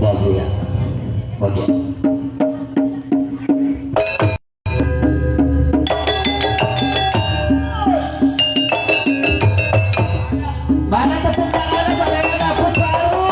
Bagia. Bagia. Mana tepuk tangannya saudara dapus baru.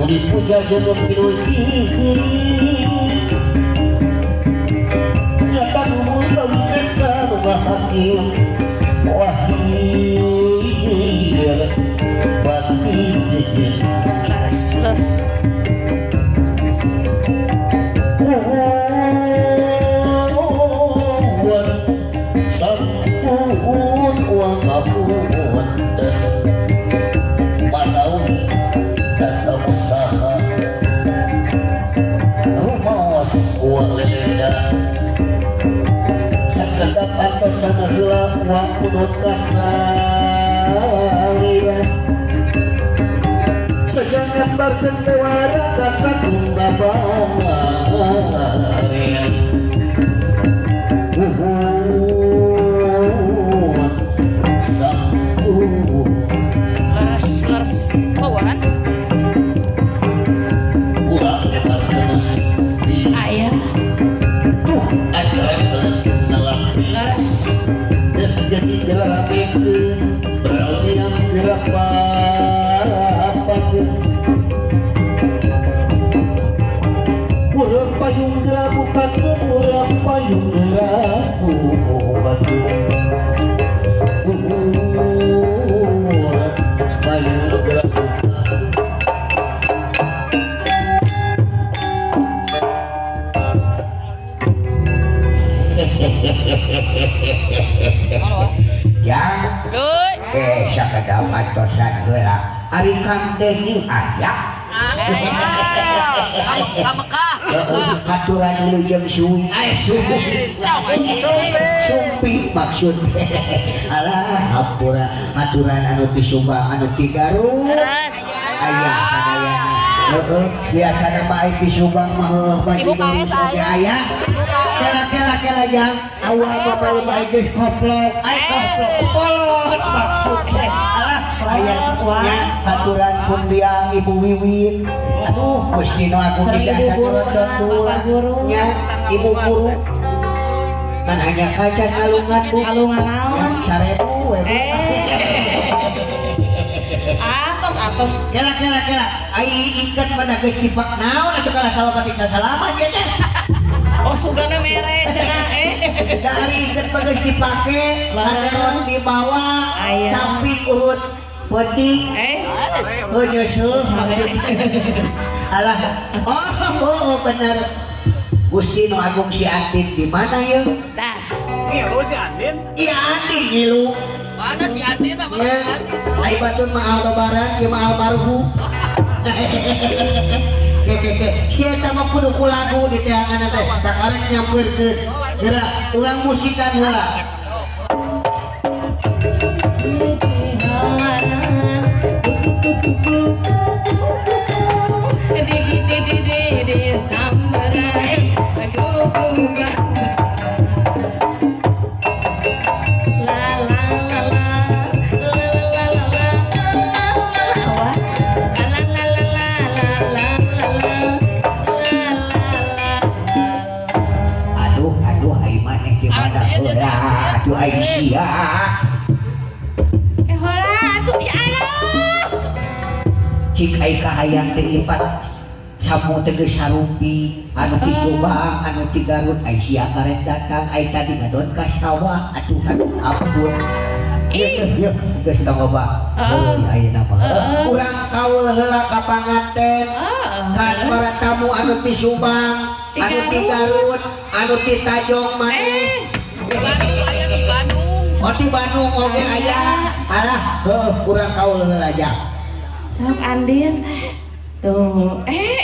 Dipuja jodoh pinuhi nyata umur bagi sesama hakim wahir batin Les. Sampun wa ngapunten manawi datang usaha rumaos uang lelenda sakedap antosan heula wa kunut kasaliran sejang ngembarkeun bewara ka satungga barian uhun sampun Les kawan. Urang ngembarkeun di Aya. Tuh antrekeun nalapi Leres. Jadi gerakeun beralih gerak papakeun urang payung gerak bukakeun urang payung gerak bukakeun urang payung gerak bukakeun. Jang, sakedap antosan heula ari Kang Deni aya. Ka Mekah. Aturan wilujeng suwi suwi sumpi maksud alah hampura aturan anu ti Subang anu ti Garut Leres. Aya sadayana heeh biasana mah ai ti Subang mah heueuh Ibu baji KS oge aya. aya kela kela kela jang awal bapak bae geus koplok ai koplok kolot maksud teh alah aya nya aturan pun biang Ibu Wiwin aduh Gusti nu agung Sering ibu dijasa guru, cocot Bapak guru. Nya ibu guru kan hanya kaca kalungan bu Kalungan naon? 1000 we Bu. Atos atos. Kela kela kela ai ikan pada geus dipak naon atuh kalah salopati sasalaman ieu teh. Oh sugana mere cenah eh. Dari ikan mah geus dipake hateron dibawa Aya. samping urut peuting Eh. oh nyeuseul maksud alah oh, oh, oh bener Gusti nu agung si Antin di mana ya? Tah. Ngilu si Andin. Iya Antin ngilu. Mana si Andin sama Ya, ai batur mah Aldebaran, ieu mah almarhum. Ke ke ke, si eta mah kudu ku lagu di teangan teh, sakarek nyampeurkeun. Geura, urang musikan heula. Aing sia. Eh, heula atuh, ya Allah. Cik ai kahayang teh ipat samu teh geus sarupi anu ti Subang, anu ti Garut, ai sia karek datang, ai tadi ngadon ka sawah atuh, aduh ampun. Ieu teh ieu geus tong loba. Heeh. Heuh, ayeuna mah. Heeh. Urang kaul heula ka panganten. Heeh. Kan para tamu anu ti Subang, Ti anu ti Garut, anu ti Tajong maneh. Eh, Bandung aya di Bandung. Oh, ti Bandung oge aya. Alah, heuh, urang kaul heula aja. Sok, Andin. Tuh, eh.